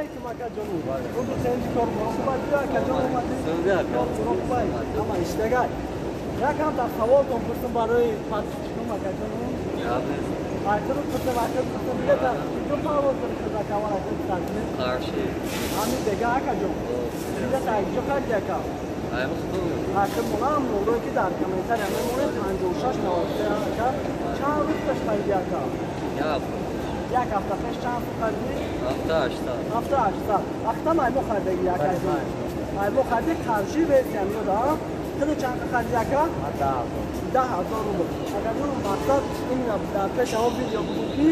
Алейкум, акаҷону. Рӯзу сенҷи кор хубай, биё, акаҷон, омадӣ. Хубай, ҳама иштагай. Якам дар саволтон пурсам барои подписчиком, акаҷону. Ахиру пурсам, ахир пурсам, билета куҷо парвоз дорӣ шуд, ака, аввал ахир саркунӣ? Қарши. Ҳамин дега, акаҷон. Билета куҷо хариди, ака? Ахир монам нурое ки дар комментария мемонед 56 93, ака. Чанд рӯз пеш хариди, ака? Як ҳафта пеш. Чанд сум харидӣ? Ҳафта 800. Ҳафта 800. Ахтам аймо харидаги, акаҷон. Аймо хариди, қарши версия меёд, а? Хеле чанд хариди, ака? 10 000 рубл. Акаҷон, мақсад именно дар пеш ҳамо видео буд, ки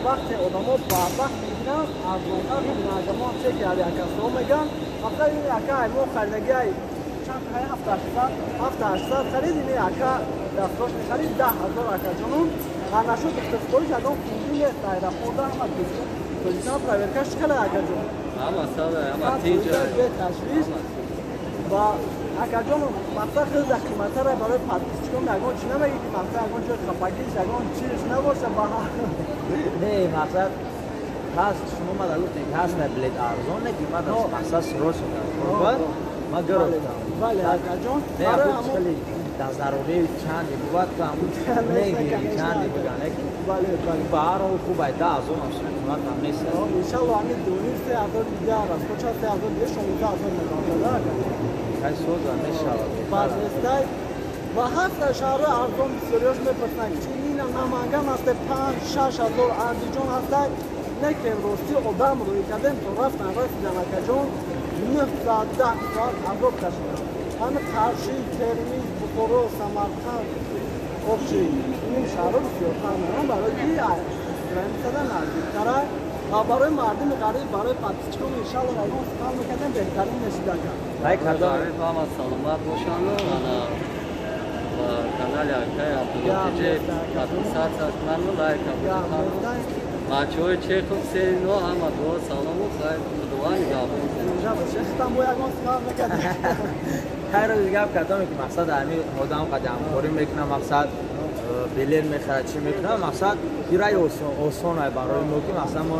вақте одамо барвақт мегиранд, арзонтар мебинанд. Ака, мо чеки авиакассаҳо мегӯянд. Мақсад ин, ака, аймо харидаги ай чанд хари? Ҳафта 800, ҳафта 800 харид. Ини ака дастрош мехарид 10 000, акаҷонум. Нашуд ихтисориш ягон пулӣ нест, аэропорта ҳама Тоҷикистон проверкаш чӣ қадар, акаҷон? Ҳама сада, ҳама тинҷа. Беташвиш. Ва, акаҷон, мақсад хеле дар қиматтара барои подписчикон ягон чӣ намегӣ, ки мақсад ягон ҷои хафагиш, ягон чизш набоша ба? Не, мақсад ҳаст, шумо мада гуфтед, ҳаст на билет арзон, не ки мада мақсад срочно ма гирифтам. Бале, акаҷон. Барои дар зарурии чанде бувад, ту ҳамун мегири, чанде биган, лекин бале бале ба ҳар ҳол хуб ай, 10 000 ҳам қимат ҳам нест. Иншалло, ҳамин дуним 3000 дигар аст, коча 3000 дига 16 000 мебардада, акаҷон. Кай соза мешавад. Бад нестай. Ва ҳаста шаҳрҳои арзон, бисёриёш мепурсанд, чи нина Наманган ҳасте 5-6 ҳазор, Андиҷон ҳастай. Лекин ростӣ одам рӯй кардем, то рафтан расидан, акаҷон, 9 соат, 10 соат азоб кашидам. Ҳами Қарши, Термиз, Бухоро, Самарқанд, общий ин шаҳрҳо бисёртар мераванд, барои ки границада наздиктара. Ва барои мардуми ғариб, барои подписчикон, иншалло, ягон сухан мекардем, беҳтарин мешид, ака. Ҳама саломат бошанд. Ана ба канали акаи Абдуллотиҷи подписаться кунанду лайка бикунанд. Бачаҳои Чехов сеино ҳама дуо, салому хайр, худованд нигаҳбон. Шехтам бо ягон сухан мекардем. Хайр, гап кардаме, ки мақсад ҳами одам қади ҳамкорӣ мекунам, мақсад билет мехарад, чӣ мекунам, мақсад кираи осон ай барои мо, ки мақсад мо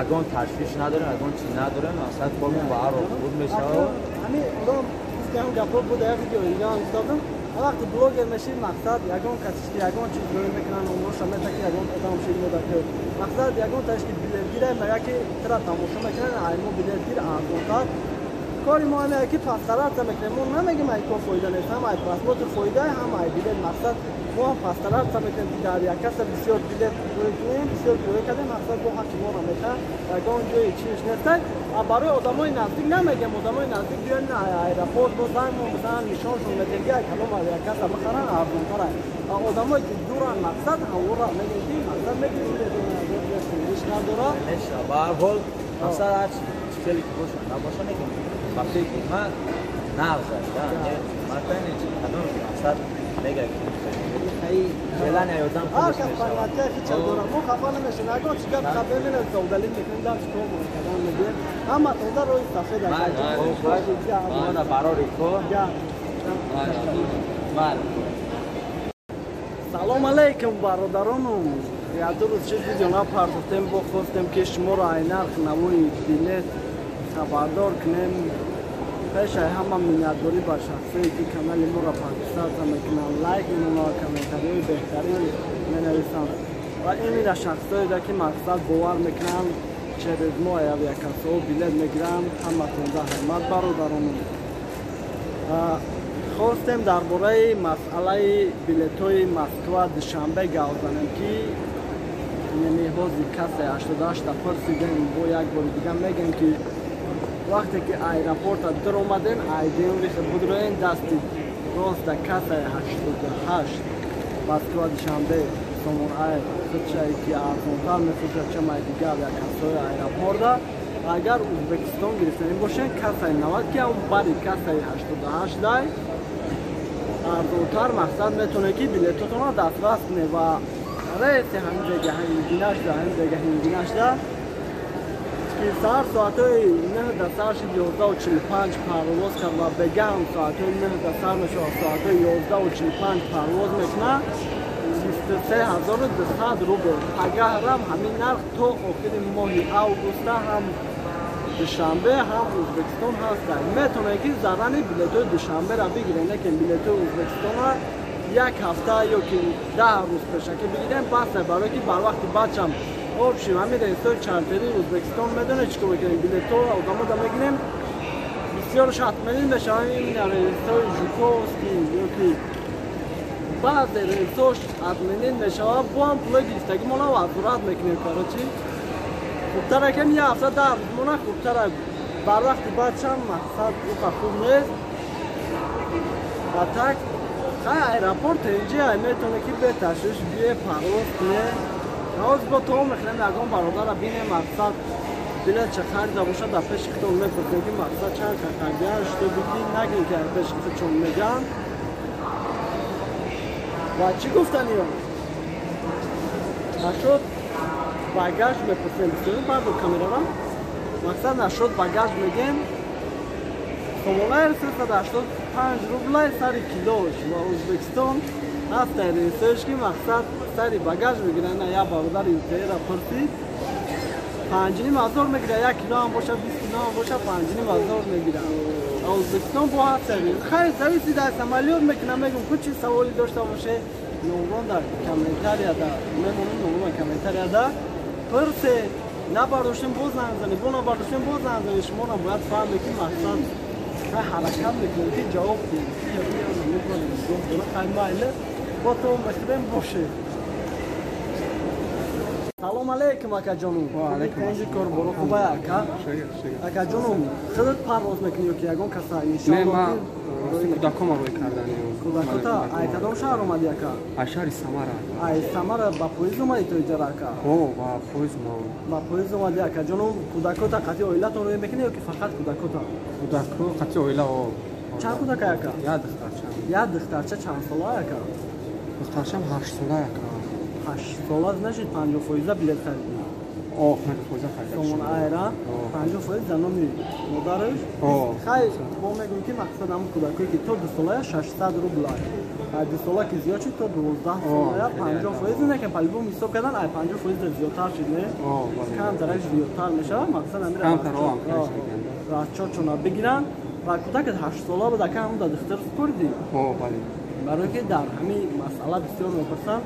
ягон ташвиш надорем, ягон чиз надорем, мақсад кормон ба ҳар роҳ хуб мешавад. Ҳами одам гуфтам, гапҳо буд, як видео дигаам гуфтадам, вақте блогер мешӣ, мақсад ягон касиш ки ягон чиз рӯй мекунанд, онҳоша мета ки ягон одам шид мода ки мақсад ягон таш ки билетгира мега, ки тира тамошо мекунанд, ай мо билетгир арзонтар. Кори мо ҳаме ки постараться мекунем, мо намегем ай кор фоида нест, ҳам ай просмотр фоида, ҳам ай билет. Мақсад мо ҳам постараться мекунем, ки дар як каса бисёр билет рӯй кунем, бисёр рӯй кардем, мақсад бо ҳаққи моро мета, ягон ҷои чизш нестай. А барои одамои наздик намегем, одамои наздик биён аэропорт, бо зангмон бизананд, нишоншон медем, ки калом як каса бихаранд, арзонтара. А одамое ки дуранд, мақсад ҳамора мегем, ки мақсад мегирем, надора. Ба ҳар ҳол, мақсад ҳар чи хеле ки боша набоша, мегем ба фикри ман нағз аст, мартани кадом ки мақсад мега ки желания одам. Ҳар кас фарматия хича дорад, мо хафа намешем, ягон чи гап хафа менависа, удалить мекунем, дар чи кор кардан мегӯем, ҳама тоза, роҳи сафед. Барори кор. Салом алейкум, бародаронум. Як-ду рӯз шуд, видео напардохтем, бо хостем, ки шуморо ай нарх навои билет хабардор кунем. Пешаи ҳама миннатдорӣ ба шахсое, ки канали моро подписаться мекунанд, лайк мемонанд, комментариҳои беҳтарин менависанд ва именно шахсоеда, ки мақсад бовар мекунанд, через мо авиакассаҳо билет мегиранд. Ҳаматонда ҳурмат, бародаронум. Хостем дар бораи масъалаи билетҳои Москва Душанбе гап занем, ки яъне ҳозир касе 88-та пурсидем. Бо як бори дига мегӯем, ки вақте ки аэропорта дуромаден, айдеюри будроен, дасти роста кассаи 88 Москва Душанбе Сомон Айр худшае, ки арзонтар мефурӯшад, чамай дигар авиакассаҳои аэропорта. Агар Ӯзбекистон гирифтанӣ бошед, кассаи 90, ки ҳам бари кассаи 88 дай арзонтар, мақсад метавонед, ки билетотонро дастрас кунед. Ва рейси ҳамин ҳамингинашда, ҳамин ҳамингинашда, ки саҳар соатҳои 9 да сар шуд, 11:45 парвоз кард ва бегаҳам соатҳои 9 да сар мешавад, соатҳои 11:45 парвоз мекунад, 23 200 рубл. Агарам ҳамин нарх то охири моҳи августа ҳам. Душанбе ҳам Ӯзбекистон ҳастанд. Метавонед ки зарани билетҳои Душанберо бигиред, не ки билетҳои Ӯзбекистонро як ҳафта ё ки 10 рӯз пешакӣ бигирем, пас барое ки бар вақти бачам общем ҳамин рейсҳои чартерии Ӯзбекистон медонед чӣ кор мекунем, билетҳоро одамода мегирем, бисёр шартмелин мешаванд. Ин рейсҳои Жуковский ё ки баъзе рейсҳош админин мешавад, бо ҳам пулои гирифтагимона возврат мекунем. Короче, хубтара кем як ҳафта 10 рӯз мона хубтара. Бар вақти бачам мақсад уқа хуб нест. Ва так хай аэропорт инҷи ай метавонед ки беташвиш бие парвоз кунед. Ҳозир бо то мехӯрем ягон бародарро бинем, мақсад билет ча харида бошад, дар пеши худтон мепурсем ки мақсад чанд хардиан, чтобы ки нагин ки дар пеши худшон мегӯянд. Ва чӣ гуфтаниё? Нашуд багаж мепурсем, бардор камерара. Мақсад нашуд багаж мегем. Сомонаи 385 рублай сари килош ва Ӯзбекистон ҳаста рейсош ки мақсад сари багаж мегиранд. Я бародар ЮТР-ра пурсид, 5,5 ҳазор мегирад, 1 кило ҳам боша, 20 кило ҳам боша, 5,5 ҳазор мегирад. Ӯзбекистон бо ҳаста рейс. Хайр, зависит аз самолёт мекунам, мегум ку чи саволе дошта боше, номрон дар комментарияда мемонем, номрон комментарияда пурсе. Набардоштем боз занг занед, бо набардоштем боз занг занед. Шуморо бояд фаҳмед ки мақсад ҳаракат мекунем ки ҷавоб диҳем. Хай майли, бо то мехӯрем бошед. Салом алейкум, акаҷонум. Инҷи кор боро хубай, ака? Акаҷонум, худат парвоз мекунӣ ё ки ягон каса? Не, ман кӯдакома рӯй кардани. Кӯдакота ай кадом шаҳр омадӣ, ака? Ай шаҳри Самара. Ай Самара ба поезд омадӣ то иҷара, ака? О, ба поезд омадам. Ба поезд омадӣ, акаҷонум. Кӯдакота қатъи оилатон рӯй мекунӣ ё ки фақат кӯдакота? Кӯдако қатъи оила, о. Чанд кӯдака, ака? Як духтарча. Як духтарча чанд сола, ака? Духтарчам 8 сола, ака. 8 сола, значит 50% билет харидӣ. О, 50% харидам. Сомон айра 50% за номи модараш. Хай, мо мегӯем ки мақсад ҳамон кӯдакое ки то 2 солая 600 рубла. Ай 2 сола ки зиёд шуд то 12 солая 50%, не ки по-любому ҳисоб кардан ай 50% зиёдтар шуд, не? Камтараш зиёдтар мешавад, мақсад ҳамин расчётшона бигиранд. Ва кӯдакат 8 сола буд, ака, ҳамон да духтар супоридӣ? О, бале. Барое ки дар ҳамин масъала бисёр мепурсанд.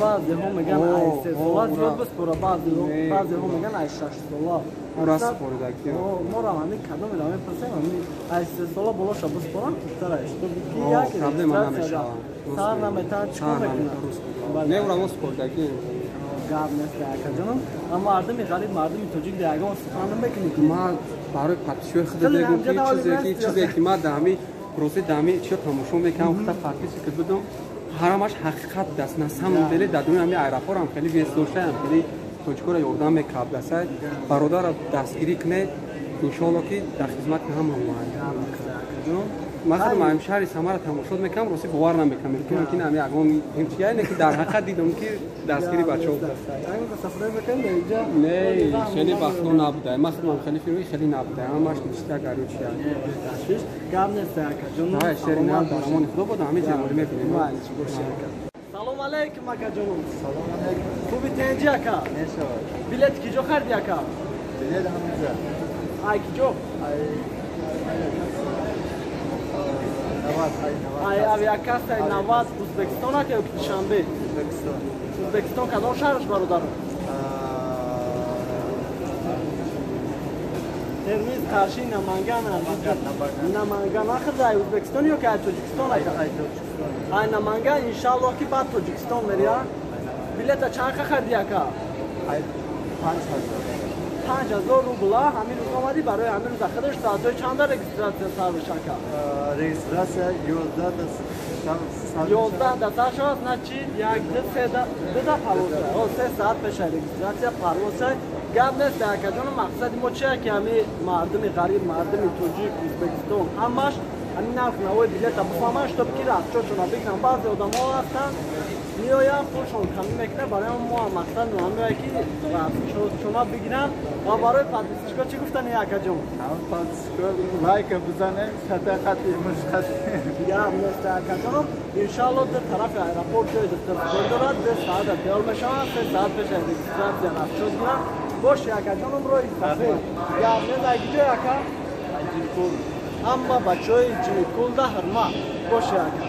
Баъзеҳо мегӯянд ай 3 сола зиёд биспора, баъзеҳо мегӯянд ай 6 сола. Моро ҳамин кадомеро мепурсем, ҳамин ай 3 сола болоша биспорам хубтара, чтобы ки як сар наметаҳанд, чӣ кор мекунанд? Не, ура мо супоридагӣ. Гап нест, акаҷонам. Аммо мардуми ғариб, мардуми тоҷик дар ягон сухан намекунӣ ки? Ман барои подписчиҳои худ мегӯям ки чизе ки ман дар ҳамин рӯзи дар ҳамин чиё тамошо мекунам, худта подписчик будам, ҳамаш ҳақиқат даст. На самом деле дар дунёи ҳамин аэропортам хеле вес доштаам, хеле тоҷикоро ёрдам мекард. Даса бародарро дастгирӣ кунед, иншоалло ки дар хизмати ҳама омад. Ман худам ҳамин шаҳри Самара тамошо мекунам, рости бовар намекунам, мекунам ки ҳамин ягон чия не ки дар ҳақиқат дидам ки дастгири бачаҳо буд. Не, хеле вақтҳо набуда. Ман худам хеле фирми хеле набуда, ҳамаш ништак аро чия. Гап нест, акаҷон. Шери на дар амони Худо бод, ҳамин ҷамоли мебинем. Салом алейкум, акаҷонум. Салом алейкум. Хуби, тенҷи, ака? Мешавад. Билет киҷо хариди, ака? Билет ҳаминҷа. Ай киҷо? Ай авиакассаи 90 Ӯзбекистон, ака, ё ки Душанбе? Ӯзбекистон. Ӯзбекистон кадом шаҳраш, бародаро? Термиз, Қарши, Наманган? Наманган. Ахир ай Ӯзбекистон ё ки ай Тоҷикистон, ака? Ай Наманган. Иншаллоҳ ки баъд Тоҷикистон мери. Билета чанд ха хариди, ака? 5000. 5000 рубла. Ҳамин рӯз омадӣ барои ҳамин рӯз худаш соатҳои чанда регистрация сар меша, ака? Регистрация 11 11 да сар шавад, значит як, ду, се, дуда парвоз, 3 соат пеша регистрация парвоз. Гап нест, акаҷону. Мақсади мо чия ки ҳамин мардуми ғариб, мардуми тоҷик, Ӯзбекистон, ҳамаш ҳамин нарх навои билета бифаҳманд, чтоб ки расчётшона бигиранд. Баъзе одамо ҳастанд, меоянд, пулшон камӣ мекунад. Барои мо мақсад ҳамеое ки расчётшона бигиранд. Ва барои подписчико чӣ гуфтани, акаҷон? Подписчико лайка бизанем, садақати мушқати. Гап нест, акаҷоном. Иншалло дар тарафи аэропорт ҷои духтаркор дорад, 2 соата тайёр мешаванд, 3 соат пеша регистрация расчёт гиранд. Боше, акаҷоном, роҳи сафед. Гап нест. Ай куҷо, ака? Ҳама бачаҳои Ҷиликулда ҳурмат. Боше, ака.